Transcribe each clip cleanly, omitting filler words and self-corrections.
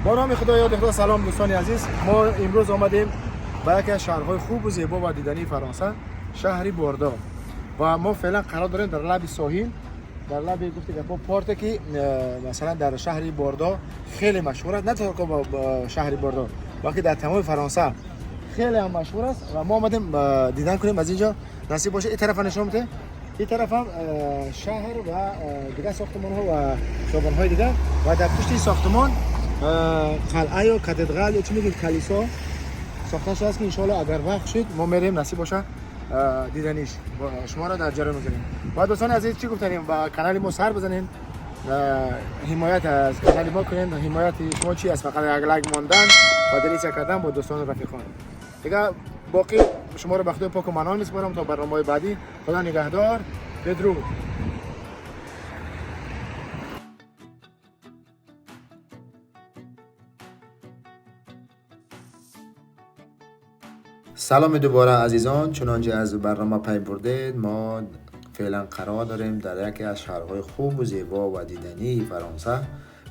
Бо номи Худо, ёди Худо. Салом, дӯстони азиз. Мо имрӯз омадем ба яке аз шаҳрҳои хубу зебо ва дидании Фаронса, шаҳри Бордо, ва мо феълан қарор дорем дар лаби соҳил, дар лаби, гуфти гапо, порте, ки масалан дар шаҳри Бордо хеле машҳур аст. На танҳо ба шаҳри Бордо, балки дар тамоми Фаронса хеле ҳам машҳур аст. Ва мо омадем дидан кунем аз инҷо, насиб боша. Ин тарафа нишон медиҳем, ин тарафам шаҳр ва дигар сохтмонҳо ва хиёбонҳои дигар, ва дар пушти сохтмон қалъа ё катедрал ё чӣ мегӯед, калисо сохта шудааст, ки иншоалло агар вақт шуд, мо мерем, насиб боша, диданиш шуморо дар ҷараён мегузорем. Ва дӯстони азиз, чӣ гуфтанем? Ба канали мо сар бизанем, ҳимоят аз канали мо кунем. Ҳимояти шумо чи аст? Фақат як лайк мондан ва делиться кардан бо дӯстону рафиқон. Дигар боқӣ шуморо ба Худои поку манон месупорам. То барномаҳои баъдӣ, Худо нигаҳдор, бедруд. Саломи дубора, азизон. Чунончи аз барнома пай бурдед, мо феълан қарор дорем дар яке аз шаҳрҳои хубу зебо ва дидании Фаронса,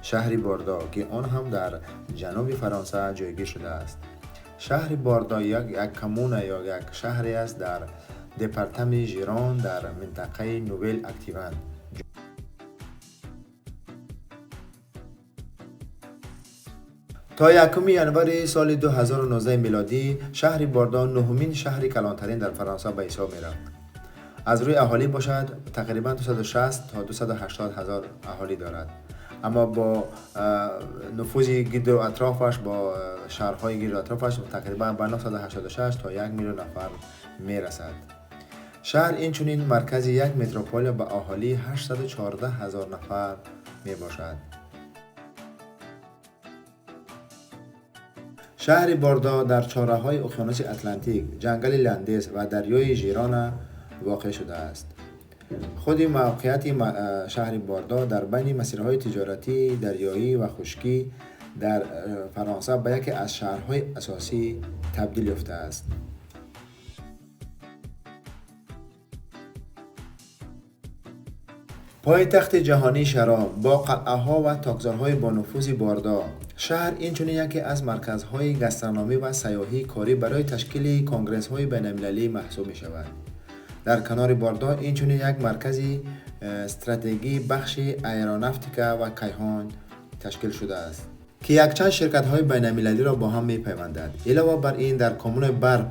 шаҳри Бордо, ки он ҳам дар ҷануби Фаронса ҷойгир шудааст. Шаҳри Бордо як коммуна ё як шаҳре аст дар департаменти Жиронд, дар минтақаи Нувел Аквитан. То 1 январи соли 2019 милодӣ шаҳри Бордо нуҳумин шаҳри калонтарин дар Фаронса ба ҳисоб мерафт. Аз рӯи аҳолӣ бошад, тақрибан 260 то 280 ҳазор аҳолӣ дорад, аммо бо нуфузи гирду атрофаш, бо шаҳрҳои гирду атрофаш тақрибан ба 986 то 1 миллион нафар мерасад. Шаҳр инчунин маркази як метрополия ба аҳолии 814 ҳазор нафар мебошад. Шаҳри Бордо дар чорраҳои уқёнуси Атлантик, ҷангали Ландес ва дарёи Жирона воқеъ шудааст. Худи мавқеияти шаҳри Бордо дар байни масирҳои тиҷоратии дарёӣ ва хушкӣ дар Фаронса ба яке аз шаҳрҳои асосӣ табдил ёфтааст. Пойтахти ҷаҳонии шароб бо қалъаҳо ва токзорҳои бонуфузи Бордо, шаҳр инчунин яке аз марказҳои гастрономӣ ва сайёҳии корӣ барои ташкили конгрессҳои байналмилалӣ маҳсуб мешавад. Дар канори Бордо инчунин як маркази стратегии бахши аэронавтика ва кайҳон ташкил шудааст, ки якчанд ширкатҳои байналмилалиро бо ҳам мепайвандад. Илова бар ин, дар коммунаи Барб,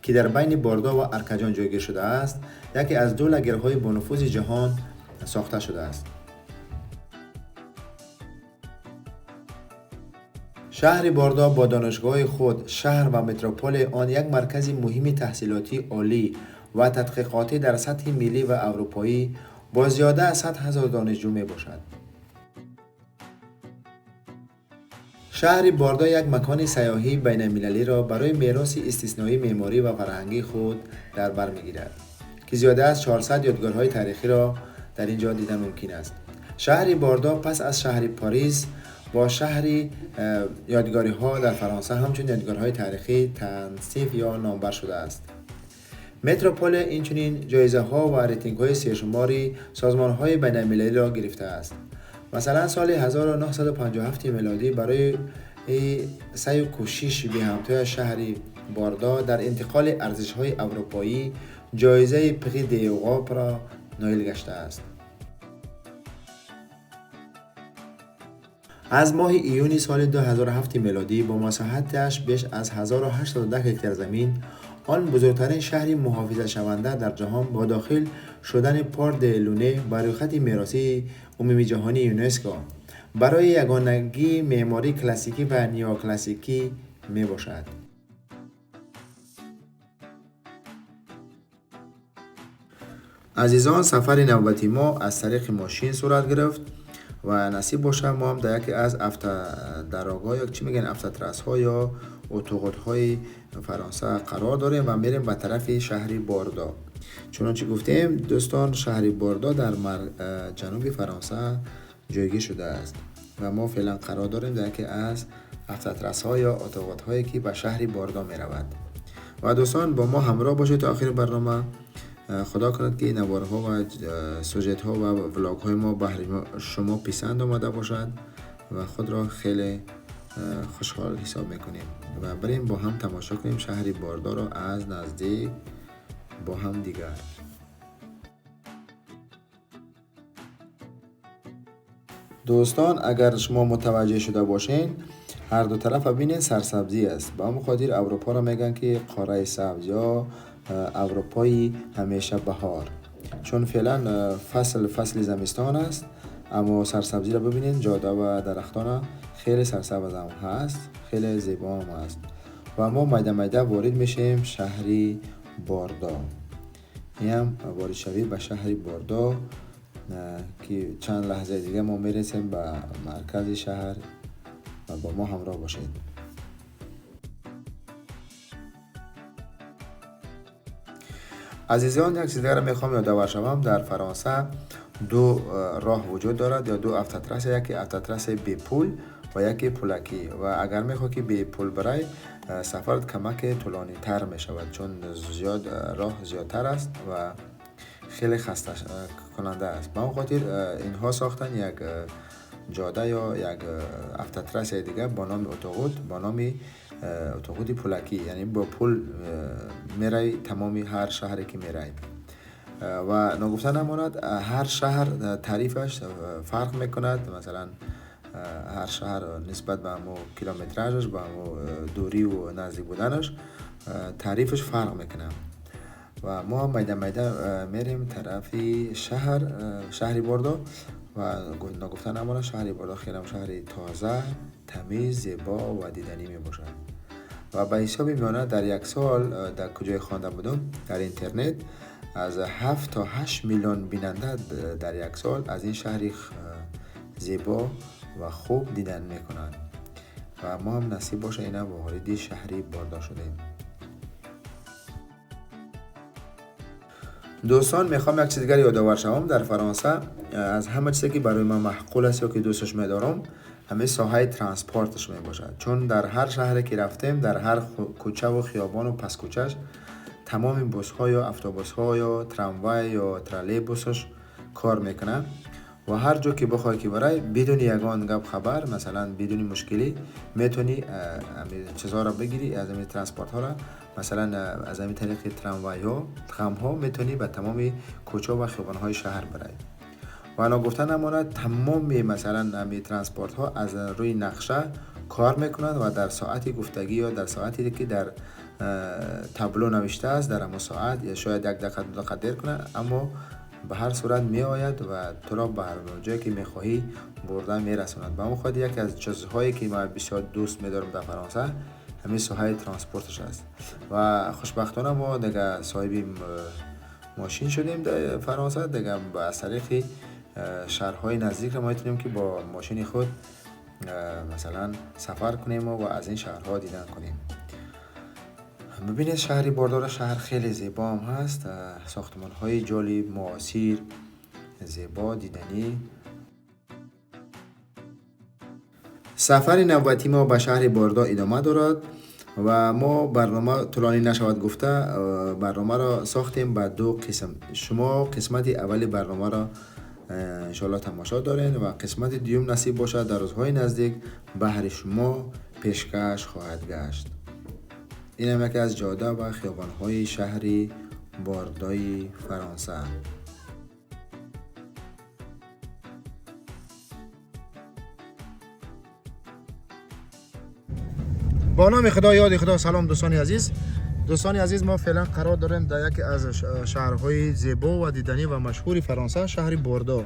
ки дар байни Бордо ва Аркажон ҷойгир шудааст, яке аз ду лагерҳои бонуфузи ҷаҳон сохта шудааст. Шаҳри Бордо бо донишгоҳи худ, шаҳр ва метрополияи он як маркази муҳими таҳсилоти олӣ ва тадқиқотӣ дар сатҳи миллӣ ва аврупоӣ бо зиёда аз 100 ҳазор донишҷӯ мебошад. Шаҳри Бордо як макони сайёҳии байналмилалиро барои мероси истисноии меъморӣ ва фарҳангии худ дар бар мегирад, ки зиёда аз 400 ёдгорҳои таърихиро дар ин ҷо дидан мумкин аст. Шаҳри Бордо пас аз шаҳри Париж бо шаҳри ёдгориҳо дар Фаронса ҳамчун ёдгорҳои таърихӣ тансиф ё номбар шудааст. Метрополия инчунин ҷоизаҳо ва рейтингҳои сершумори созмонҳои байналмилалиро гирифтааст. Масалан, соли 1957 милодӣ барои саъю кӯшиши беҳамтоя шаҳри Бордо дар интиқоли арзишҳои аврупоӣ ҷоизаи Prix d'Europe-ро ноил гаштааст. Аз моҳи июни соли 2007 милодӣ бо масоҳаташ беш аз 1810 гектар замин, он бузургтарин шаҳри муҳофизатшаванда дар ҷаҳон бо дохил шудани Порт де Луне ба рӯйхати меросии умумиҷаҳонии ЮНЕСКО барои ягонагии меъмории классикӣ ва неоклассикӣ мебошад. Азизон, сафари навбати мо аз тариқи мошин сурат гирифт ва насиб бошад, мо ҳам дар яке аз автодарогҳо ё чӣ мегӯянд, автотрассҳо ё утоғотҳои Фаронса қарор дорем ва мерем ба тарафи шаҳри Бордо. Чунончи гуфтем, дӯстон, шаҳри Бордо дар ҷануби Фаронса ҷойгир шудааст ва мо феълан қарор дорем дар яке аз автотрассҳо ё утоғотҳое, ки ба шаҳри Бордо меравад. Ва дӯстон, бо мо ҳамроҳ бошед то охири барнома. Худо кунад, ки наворҳо ва сюжетҳо ва влогҳои мо баҳри шумо писанд омада бошад ва худро хеле خوشحال حساب میکنیم و بریم با هم تماشا کنیم شهر باردو را از نزدیک با هم دیگر. دوستان اگر شما متوجه شده باشین هر دو طرف ببینین سرسبزی است. به همون خاطر اروپا را میگن که قاره سبز یا اروپای همیشه بهار، چون فعلا فصل زمستان است، اما سرسبزی را ببینین، جاده و درختان خیلی سرسبز هم هست، خیلی زیبا هم هست. و ما میده میده وارد میشیم شهری باردو. این هم وارد شوی به شهر باردو که چند لحظه دیگه ما میرسیم به مرکز شهر و با ما همراه باشید. عزیزان یک چیز دیگر میخوام یادآور شوم، در فرانسه دو راه وجود دارد یا دو افتاترس، یکی افتاترس بی پول و یکی پولکی. و اگر میخوای که بی پول برای سفرت کمک طولانی تر میشود، چون زیاد راه زیادتر است و خیلی خسته کننده است. به اون خاطر اینها ساختن یک جاده یا یک افتاترس دیگه با نام اتوغوت، با نام اتوغوت پولکی، یعنی با پول میرای تمامی هر شهری که میرای. و نگفته نماند هر شهر تعریفش فرق میکند، مثلا هر شهر نسبت به همو کیلومتراژش، به همو دوری و نزدیک بودنش تعریفش فرق میکنه. و ما میده میده میریم طرف شهر باردو. و نگفته نماند شهر باردو خیلی هم شهر تازه، تمیز، زیبا و دیدنی می باشد. و به حساب میانه در یک سال در کجای خوانده بودم در اینترنت از 7 تا 8 میلیون بیننده در یک سال از این شهر زیبا و خوب دیدن میکنند. و ما هم نصیب باشه اینا وارد شهری باردو شدیم. دوستان میخوام یک چیز دیگر یادآور شوم، در فرانسه از همه چیزی که برای من معقول است یا که دوستش میدارم همه ساحه ترانسپورتش میباشد، چون در هر شهری که رفتیم در هر کوچه و خیابان و پس کوچهش تمام بوس ها یا اتوبوس ها یا تراموای یا ترالی بوسش کار میکنه و هر جا که بخوای که برای بدون یگان گپ خبر، مثلا بدون مشکلی میتونی چیزها را بگیری از این ترانسپورت ها را، مثلا از این طریق تراموای ها، ترام ها میتونی به تمام کوچه و خیابان های شهر برای. و ناگفته نماند تمام مثلا همین ترانسپورت ها از روی نقشه کار میکنند و در ساعت گفتگی یا در ساعتی که در تابلو نوشته است در همون ساعت یا شاید یک دقیقه دو دقیقه دیر کنه، اما به هر صورت می آید و تو را به هر جایی که می خواهی برده می رساند. به همون خاطر یکی از چیزهایی که من بسیار دوست می دارم در فرانسه همین ساحه ترانسپورتش است. و خوشبختانه ما دیگه صاحب ماشین شدیم در فرانسه، دیگه از طریق شهرهای نزدیک ما میتونیم که با ماشین خود مثلا سفر کنیم و از این شهرها دیدن کنیم. ببینید شهر باردو شهر خیلی زیبا هم هست، ساختمان های جالب، معاصر، زیبا، دیدنی. سفر نوبتی ما به شهر باردو ادامه دارد و ما برنامه طولانی نشود گفته برنامه را ساختیم به دو قسم. شما قسمت اول برنامه را انشالله تماشا دارین و قسمت دوم نصیب باشد در روزهای نزدیک بهر شما پیشکش خواهد گشت. این هم یکی از جاده و خیابان‌های شهر باردوی فرانسه. با نام خدا، یاد خدا. سلام دوستان عزیز. دوستان عزیز، ما فعلا قرار داریم در یکی از شهرهای زیبا و دیدنی و مشهور فرانسه، شهر باردو.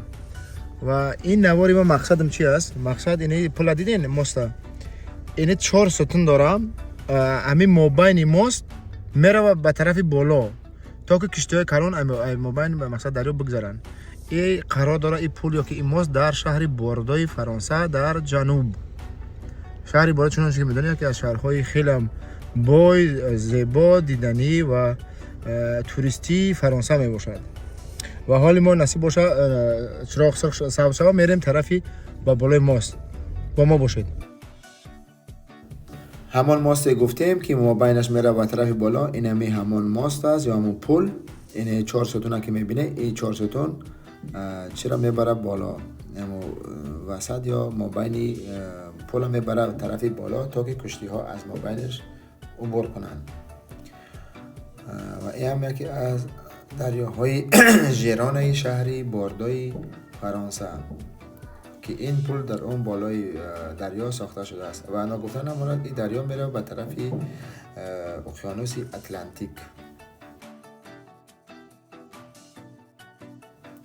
و این نواری ما مقصدم چی است؟ مقصد اینه پل دیدین ماست. اینه 4 ستون دارم. همین مابین ماست میره به طرف بالا تا که کشتی‌های کلان مابین به مقصد دریا بگذرن. این قرار داره این پول یا که این ماست در شهر باردوی فرانسه در جنوب. شهر باردو چنانچه که میدونید یکی از شهرهای خیلی بای زیبا، دیدنی و توریستی فرانسه می باشد. و حال ما نصیب باشه چراغ سبز شود میریم طرفی به بالای ماست. با ما باشید. همان ماست گفتیم که ما بینش میره به طرف بالا، این همی همان ماست است یا همون پل. این 4 ستون که میبینه، این 4 ستون چرا میبره بالا، همون وسط یا مابین پل میبره طرف بالا تا که کشتی ها از مابینش عبور کنند. و این هم یکی از دریاهای ژیران شهری باردوی فرانسه که این پل در اون بالای دریا ساخته شده است و ناگفته نماند این دریا میره به طرف اقیانوس اتلانتیک.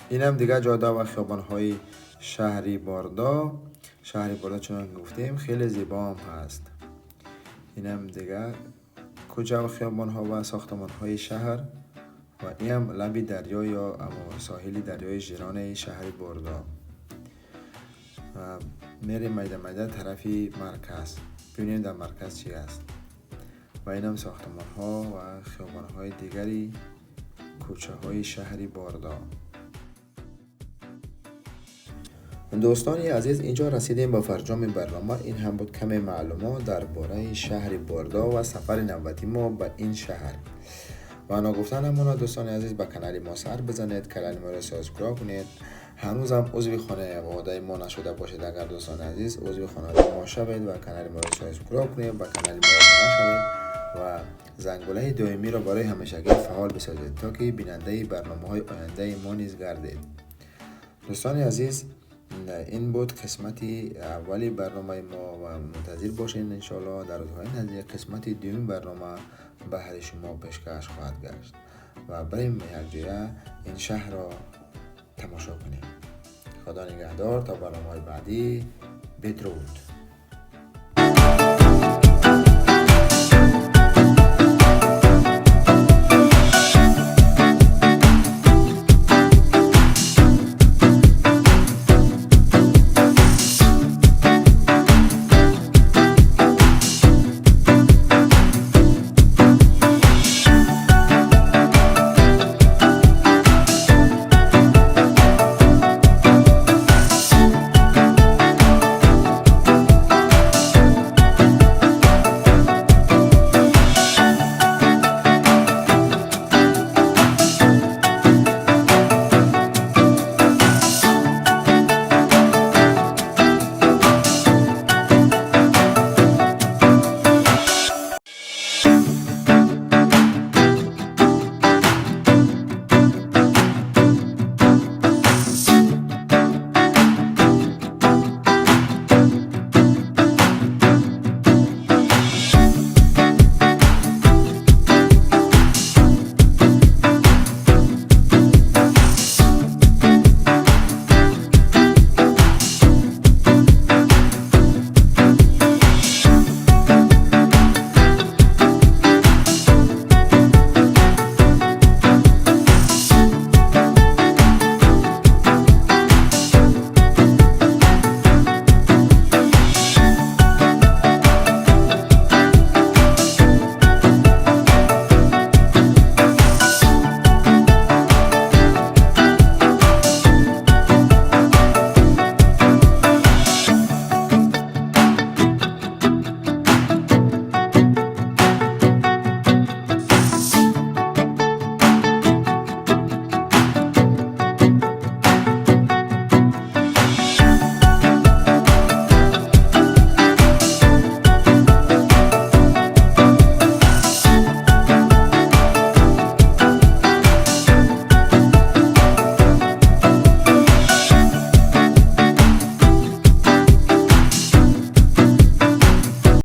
این هم دیگه جاده و خیابان‌های شهری باردو. شهری باردو چون گفتیم خیلی زیبا هم هست. این هم دیگه کوچه و خیابان‌ها و ساختمان‌های شهر و این هم لب دریا یا ساحل دریای ژیران شهر باردو. و میریم میده میده طرفی مرکز، ببینیم در مرکز چی است. و این هم ساختمان ها و خیابان های دیگری کوچه های شهری باردو. دوستان عزیز، اینجا رسیدیم به فرجام برنامه. این هم بود کمی معلومات درباره شهر باردو و سفر نوبتی ما به این شهر. و ناگفته نماند دوستان عزیز، به کانال ما سر بزنید، کانال ما را subscribe کنید. هنوز هم عضو خانواده ما نشده باشید، اگر دوستان عزیز عضو خانواده ما شوید و کانال ما را subscribe کنید، به کانال ما آبونه شوید و زنگوله دائمی را برای همیشگی فعال بسازید تا که بیننده برنامه‌های آینده ما نیز گردید. دوستان عزیز، این بود قسمت اولی برنامه ما و منتظر باشین انشالله در روزهای نزدیک قسمت دوم برنامه بهر شما پیشکش خواهد گشت و بریم یک جایه این شهر را تماشا کنیم. خدا نگهدار تا برنامه بعدی. بدرود.